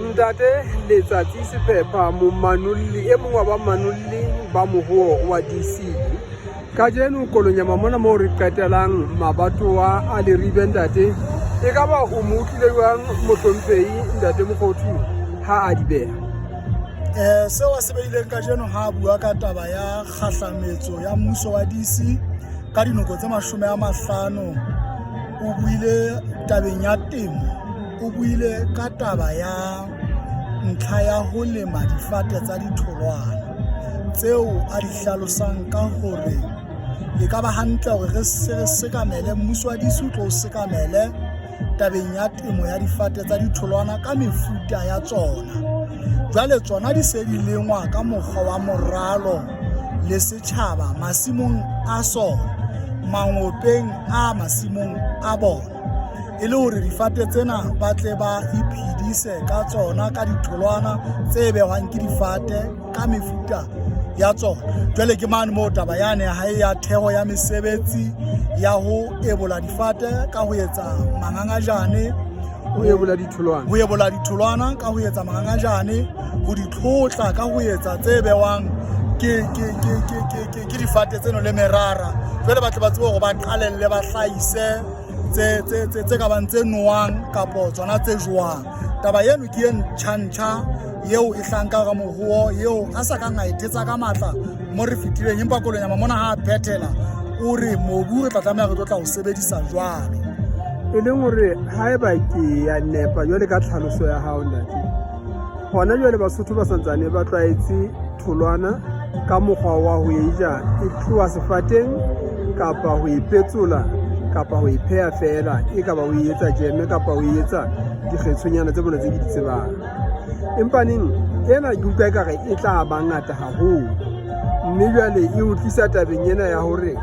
Ntate Letsatsi Sephepha, momanolli e mong wa bamanolli ba mohoo wa DC. Kajeno Kolonyama mona moo re qetelang mabatowa a Leribe ntate, e ka ba o mo utlwile jwang mohlomphehi ntate Mokgothu ha a di beha? Seo a se beileng kajeno ha a bua ka taba ya kgahlametso ya mmuso wa DC ka dinoko tse 50, o buile tabeng ya temo, o buile ka taba ya ntlha ya ho lema difate tsa ditholwana tseo a di hlalosang ka hore e ka ba hantle hore re se re sekamele, mmuso wa DC o tlo o sekamele tabeng ya temo ya difate tsa ditholwana ka mefuta ya tsona. Jwale tsona di se di lengwa ka mokgwa wa moralo le setjhaba masimong a sona, mangopeng a masimong a bona, e le hore difate tsena ba tle ba iphedise ka tsona, ka ditholwana tse behwang ke difate ka mefuta ya tsona. Jwale ke mane moo taba yane ya hae ya theho ya mesebetsi ya ho ebola difate ka ho etsa mangangajane, ho ebola ditholwana, ho ebola ditholwana ka ho etsa mangangajane, ho di tlhotla ka ho etsa tse bewang ke difate tseno le merara. Jwale ba tle ba tsebe hore ba qalelle ba hlahise tse ka bang tse nowang kapo tsona tse jowang. Taba eno ke e ntjha-ntjha eo e hlang ka hara mohoo, eo a sa kang a e thetsa ka matla mo re fetileng, empa Kolonyama mona ha a phethela o re mobu re tla tlameha re tlo tla o sebedisa jwalo. E leng hore haeba ke ya nepa jwale ka tlhaloso ya hao ntate, hona jwale Basotho ba santsane ba tlwaetse tholwana ka mokgwa wa ho e ja e tloha sefateng kapa ho e petsola kapa ho e pheha feela, e ka ba o e etsa jeme kapa o e etsa dikgetshonyana tse bona tse ke di tsebang. Empa neng ena ke utlwa ekare e tla ba ngata haholo, mme jwale e o tlisa tabeng ena ya hore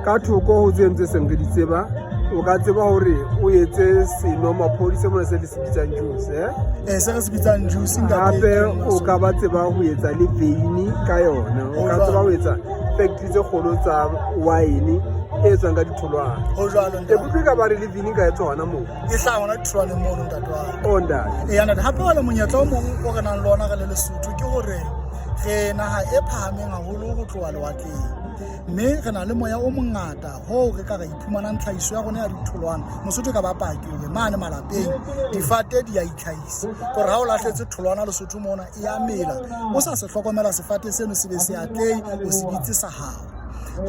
ka thoko ho tseno tse seng re di tseba, o ka tseba hore o etse senomaphodi se mona se le se bitsang juice, eh? Se re se bitsang juice, ntate. Hape o ka ba tseba ho etsa le veini ka yona, o ka tseba ho etsa factory tse kgolo tsa wine e tswang ka ditholwana. Ho jwalo, ntate. E kutlwe ka ba re le veini ka etswa hona moo. E hlaha hona ditholwaneng mono, ntate wa ka. O ntate. Eya, ntate. Hape jwale monyetla o mong o re nang le ona re le Lesotho ke hore re naha e phahameng haholo ho tloha lewatleng, mme re na le moya o mongata hoo re ka ra iphumanang tlhahiso ya rona ya ditholwana. Mosotho ka ba paki hore mane malapeng difate di a itlhahisa, kore ha o lahletse tholwana Lesotho mona e a mela, o sa se hlokomela sefate seno se be se atlehe, o se bitse sa hao.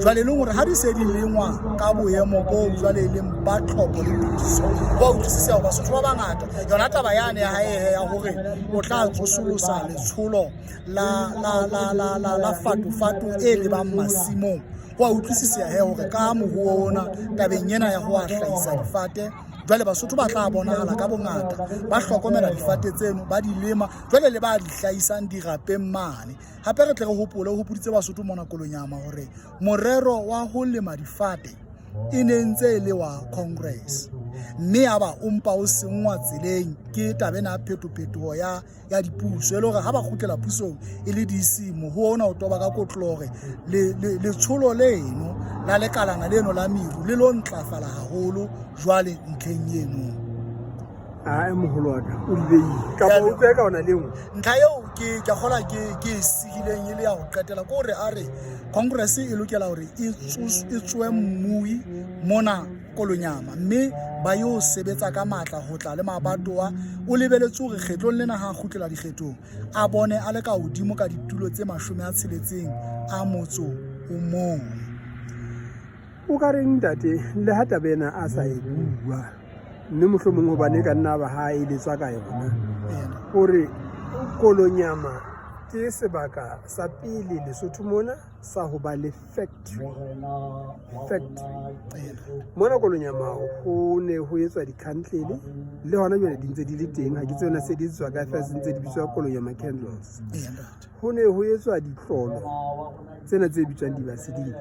Jwale e leng hore ha di se di lengwa ka boemo boo jwale e leng ba tlhopho le tokiso, ba utlwisisa hore Basotho ba bangata yona taba yane ya hae ya hore o tla tsosolosa letsholo la fatofatu e lebang masimong, ho a utlwisisa he hore ka moruo ona tabeng ena ya ho a hlahisa difate, jwale Basotho ba tla bonahala ka bongata ba hlokomela difate tseno, ba di lema, jwale le ba di hlahisang dirapeng mane. Hape re tle re hopole, ho hopoditse Basotho mona Kolonyama hore morero wa ho lema difate e ne ntse e le wa Congress, mme yaba o mpa o senngwa tseleng ke taba ena ya phetophetoho ya dipuso, e le hore ha ba kgutlela pusong e le DC, mohoo ona o toba ka kotlo hore letsholo leno la lekalana leno la meru le lo ntlafala haholo jwale ntlheng eno. Ae, moholo wa ka o di beile kapa o utlwe ka ona le nngwe ntlha eo ke ke kgola ke e sihileng e le ya ho qetela, ke hore a re Congress e lokela hore e tsoe mmui mona Kolonyama, mme ba yo sebetsa ka matla ho tla le mabatowa. O lebeletse hore kgetlong lena ha a kgutlela dikgethong a bone a le ka hodimo ka ditulo tse 61. O ka reng ntate, le ha taba ena a sa e bua, mme mohlomong hobane e ka nna ba ha e letswa ka yona, hore Kolonyama ke sebaka sa pele Lesotho mona sa ho ba le factory. Factory mona Kolonyama ho ne ho etswa di-candle, le hona jwale di ntse di le teng, ha ke tsona se di etswa ka se ntse di bitswa Kolonyama candles. Ho ne ho etswa ditlolo tsena tse bitswang dibaseding,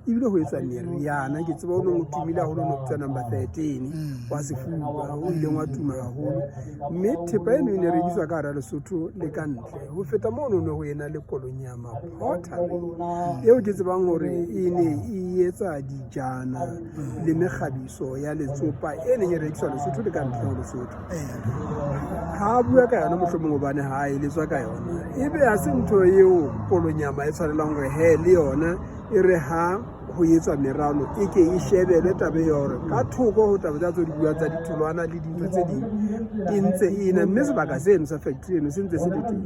ebile ho etswa meriana. Ke tseba o neng o tumile haholo, o ne o bitswa number 13 wa sefuba, o ileng wa tuma haholo, mme thepa eno e ne rekiswa ka hara Lesotho le ka ntle. Ho feta mono ne ho ena le Kolonyama pottery eo ke tsebang hore e ne e etsa dijana le mekgabiso ya letsopa e neng e rekiswa Lesotho le ka ntle ho Lesotho. Ha a bua ka yona mohlomong hobane ha a eletswa ka yona, ebe ha se ntho eo Kolonyama e tshwanelang hore he le yona e re ha ho etswa meralo e ke e shebelwe taba ya hore ka thoko ho taba tsa tse di buang tsa ditholwana le dintho tse ding e ntse e na, mme sebaka seno sa factory eno se ntse se le teng,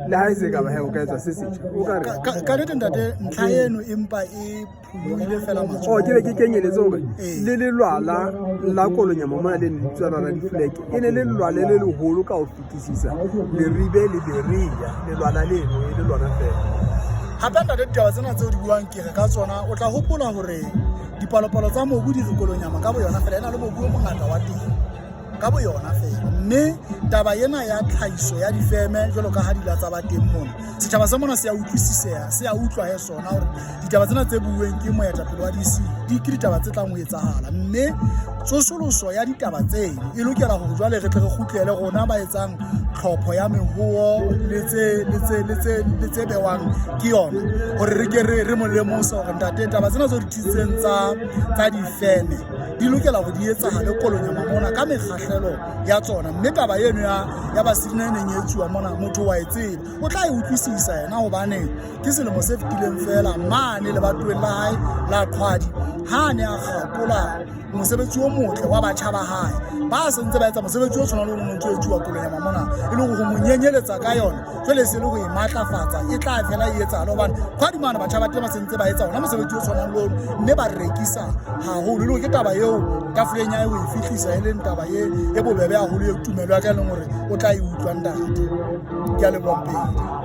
le ha e se ka ba he o ka etswa se setjha o ka re. Ka nnete ntate, ntlha eno empa e phumile fela matsoho. Oh, ke be ke kenyeletse hore le lelwala la Kolonyama mona le lebitswa la difleke e ne le lelwala le leholo ka ho fetisisa Leribe le Berea, lelwala leno e le lona fela. Hape ntate, ditaba tsena tseo di buang ke re ka tsona, o tla hopola hore dipalopalo tsa mobu di re Kolonyama ka boyona fela e na le mobu o mongata wa teng ka boyona fela, mme taba ena ya tlhahiso ya difeme jwalo ka ha di la tsa ba teng mona, setjhaba sa mona se a utlwisiseha, se a utlwa he sona hore ditaba tsena tse buuweng ke moetapele wa DC di ke ditaba tse tlang ho etsahala, mme tsosoloso ya ditaba tseno e lokela hore jwale re tle re kgutlele rona ba etsang tlhopho ya mehoho le tse bewang ke yona, hore re ke re mo lemose hore ntate, taba tsena tse di tlisitseng tsa difeme di lokela hore di etsahale Kolonyama mona ka mekgahlelo ya tsona. Mme taba eno ya basidina e neng e etsuwa mona, motho wa e tseba, o tla e utlwisisa yena, hobane ke selemo se fetileng fela mane lebatoweng la hae la Qhwadi ha a ne a kgakola mosebetsi o motle wa batjha ba hae ba sentse ba etsa mosebetsi o tshwanang le o neng o ntse o etsuwa Kolonyama mona, e le hore ho mo nyenyeletsa ka yona jwale e se le ho e matlafatsa, e tla fela e etsahale hobane Kgwadi mane batjha ba teng ba sentse ba etsa ona mosebetsi o tshwanang le ono, mme ba rekisa haholo. E le hore ke taba eo tafoleng ya ho e fihlisa e leng taba e bobebe haholo, e tumelo ya ka e leng hore o tla e utlwa ntate. Ke a leboha Mpedi.